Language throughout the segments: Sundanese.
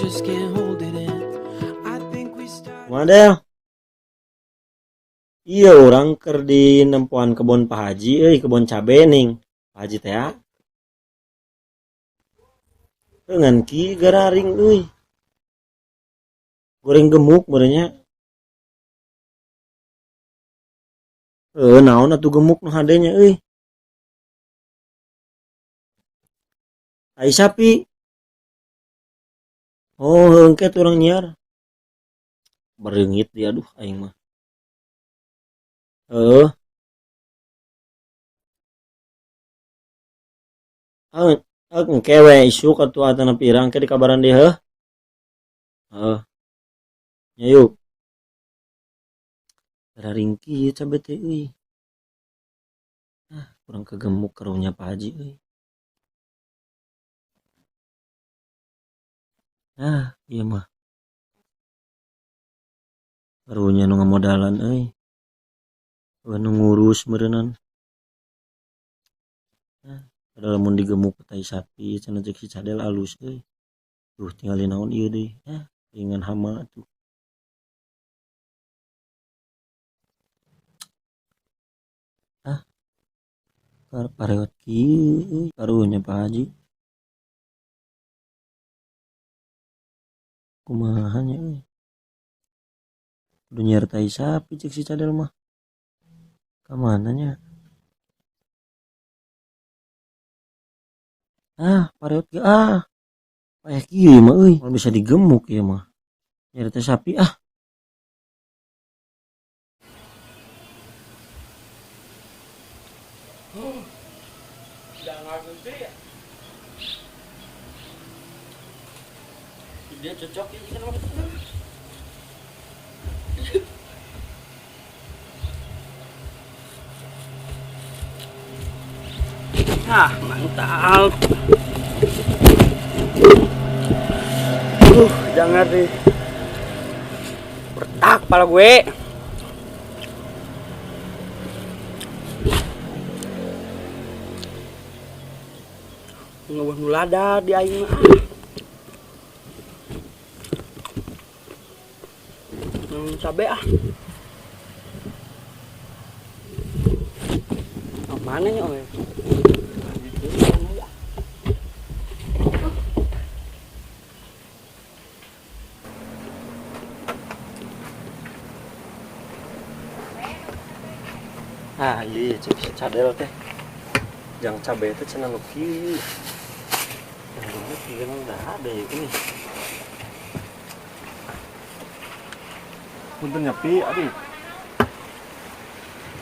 Just can't hold it in. I think we started. Model. Iya urang keur di nempoan kebon Pak Haji euy, kebon cabe ning. Pak Haji teh ah. Ngan ki gararing euy. Goreng gemuk meureunnya. Heuh naon atuh gemuk nu hade nya euy. Tai sapi. Oh, heuh engke urang nyiar. Bereungit dia aduh aing mah. Heuh. Heuh, engke we isuk atuh atana pirang ke dikabaran deui heuh. Heuh. Nya yuk. Gararing kieu cabe teh euy. Ah, kurang kegemuk karunya Pak Haji euy. Ah, ieu mah. Karunya nu ngamodalan euy. Nu ngurus meureunan. Ah, padahal mun digemuk ku tai sapi cenah ceuk si Cadel alus euy. Tuh tingali naon ieu deui. Ah, ingan hama atuh. Ah. Pareot kieu euy karunya Pak Haji. Kumaha nya euy. Kudu nyiar tai sapi ceuk si Cadel mah. Ka mana nya? Ah, pareot ge ah. Paeh kieu mah euy, moal bisa digemuk ieu mah. Nyiar tai sapi ah. Dia cocok ya sama kita. Ah, mantap. Jangan deh. Retak kepala gue. Ngebuah nu lada di aing mah. Cabe ah. Oh, mana nya, oi? Ah, iya, cek si Cadel teh. Jang cabe teh cenah nu kieu. Yang gemuk ieu mah udah ada ya ini. Punten nya Pi, aduh.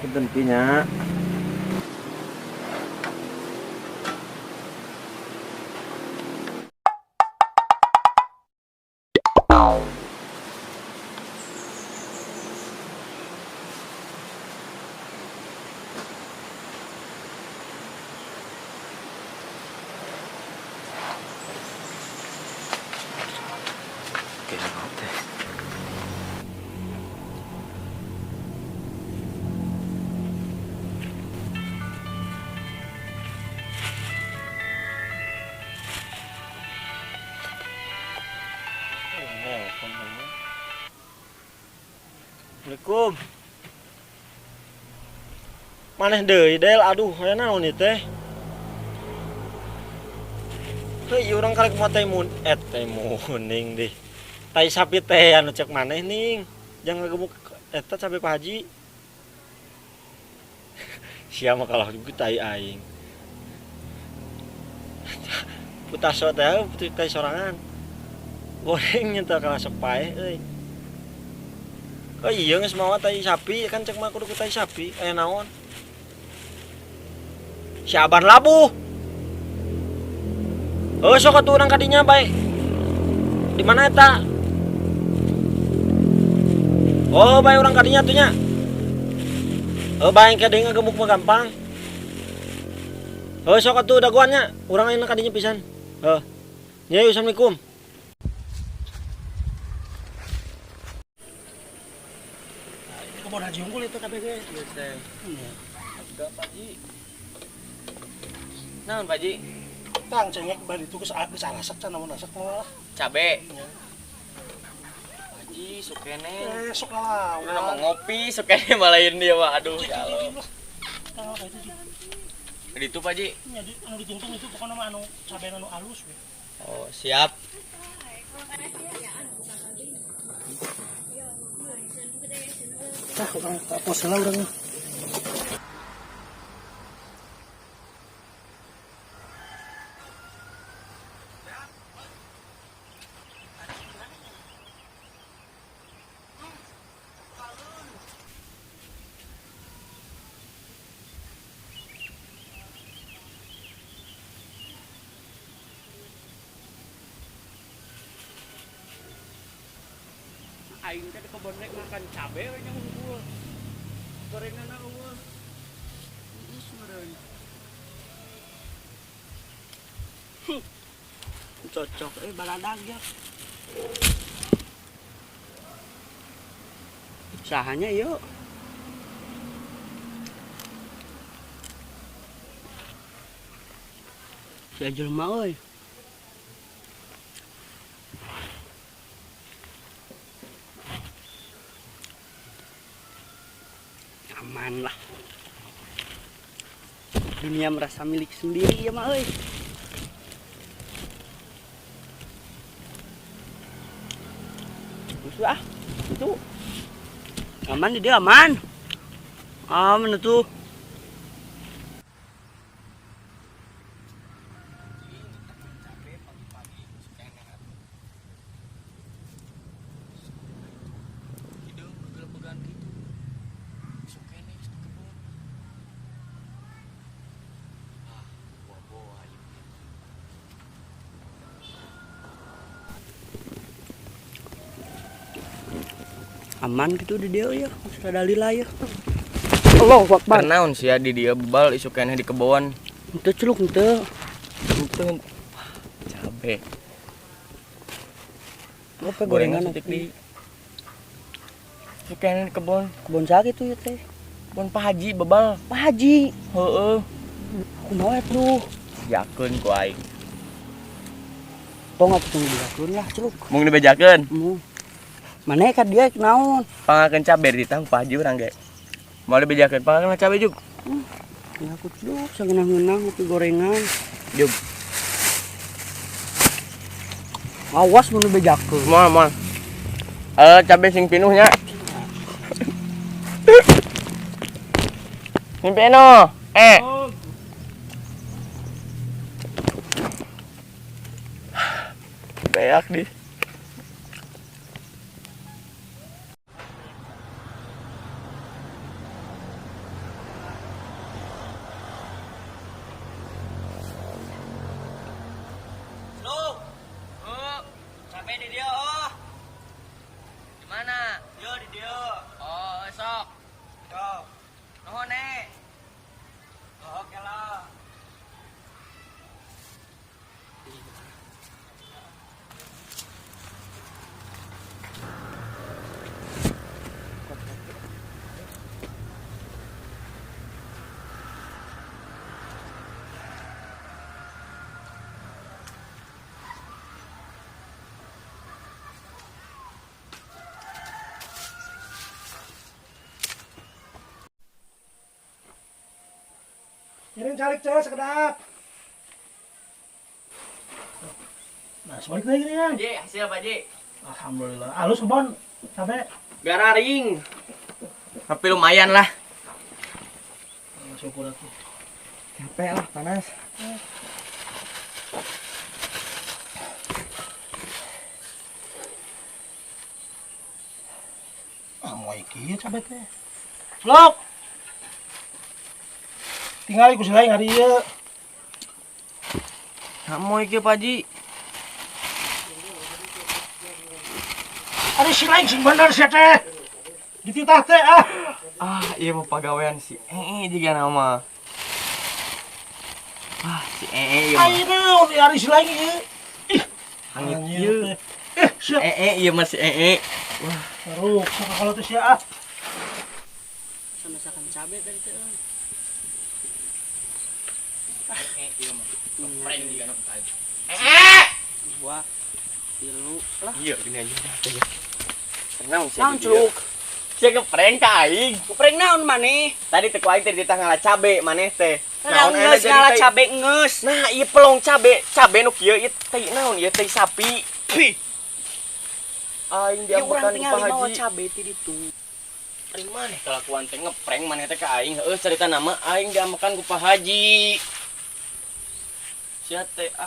Punten Pi nya. Assalamualaikum. Maneh deui Del, aduh aya naon ieu teh? Heuh, ieu urang karek moal teh muning deh. Tai sapi teh anu cek maneh ning. Jangan ngegemuk eta cabe Pak Haji. Sia mah kalah juga tai aing. Putaso teh tai sorangan. Goreng nya teh kalah sok paeh euy. Oh iya geus mawa tai sapi kan cek mah kudu ku tai sapi aya naon. Si Aban labuh. Heuh sok atuh urang kadinya bae. Di mana eta? Oh bae urang kadinya atuh nya. Heuh bae engke deui ngagemuk mah gampang. Heuh sok atuh dagoan nya, urang ayeuna kadinya pisan. Heuh. Nya assalamualaikum. Kebon Haji Unggul itu KBG. Iya, teh. Iya. Ada Pak Haji. Naon Pak Haji? Tang cengek bari itu geus geus arasak can namun rasak mah. Cabe. Haji sukene. Eh, sok lah. Lu mau ngopi sukene malain dia mah. Aduh ya Allah. Itu Pak Haji. Nya di anu ditungtung itu pokoknya mah anu cabe anu alus we. Oh, siap. Tah, urang kapos heula urang. Aing teh di kebon rek makan cabe we nya unggul. Gorenganna eueuh. Geus meureun. Cocok baladag ya. Sahanya yuk. Si jelema euy. Aman lah. Dunia merasa milik sendiri ya mah euy. Terus ah, itu aman di dia aman. Aman itu. Hidup gelebegan gitu. Sukene geus di kebon. Ah, boa-boa ieu. Aman gitu di dia ya, sudah dalila ya. Allahu Akbar. Kenaon sih ya di dia bebal isuk keneh di kebon. Henteu celuk henteu. Henteu. Cabe. Apa Gorengan gorengan setik di. Isuk keneh di kebon. Kebon sakit tuh ya teh. Kebon Pak Haji bebal. Pak Haji. Heeh. Kumaha tuh? Yakeun ku aing. Tong atuh tong dibejakeun lah celuk. Mung dibejakeun. Mung. Mana ka dia naon? Pangakeun cabe ditang Pak Haji urang ge. Mau dibejakeun pangakeun cabe juk. Ya aku celuk sangeunah-ngeunah ngopi gorengan. Juk. Awas mun dibejakeun. Moal moal. Cabe sing pinuhnya. Sing pinuh. Beak di. Lu. Sampai di dia oh. Di mana? Yo di dia. Oh, esok. Yo. Nuhun eh. Oke lah. Ngiring calik cewek sekedap. Nah, sebalik lagi nih kan. Ji, hasil Pak Ji. Alhamdulillah. Alus kebon sampai Gararing. Tapi lumayan lah. Syukur atuh. Capek lah, panas. Ah, mau iki cabe teh. Slok. Tinggal ku si lain hari ieu. Kamu iki Pak Ji. Ari si lain sing bener sia teh. Dititah teh ah. Ah, iya mau pagawean si ee juga nama. Ah, si ee iya mah. Ai naon ari si lain ieu. Ih, Hangit anjir ieu. teh. Eh, sia. Ee iya mah si ee. Wah, Rusak kalau teh sia ah. Sama-sama cabe tadi teh. Ee iya mah. Ngeprank juga nu. Dua, tilu lah. Iya, gini aja. Naon sih? Naon culuk? Sia ngeprank ka aing. Ngeprank naon maneh? Tadi teh ku aing teh dititah ngala cabe maneh teh. Naon enak geus jadi ngala tai- cabe geus. Nah, ieu pelong cabe, cabe nu kieu ieu teh naon ieu teh sapi. Pih. Aing Ya urang diambekan ku tinggal Pak mawa Haji. cabe ti ditu. Ari maneh kelakuan teh ngeprank maneh teh ka aing. Heueuh carita nama aing diambekan ku Pak Haji. Sia teh ah.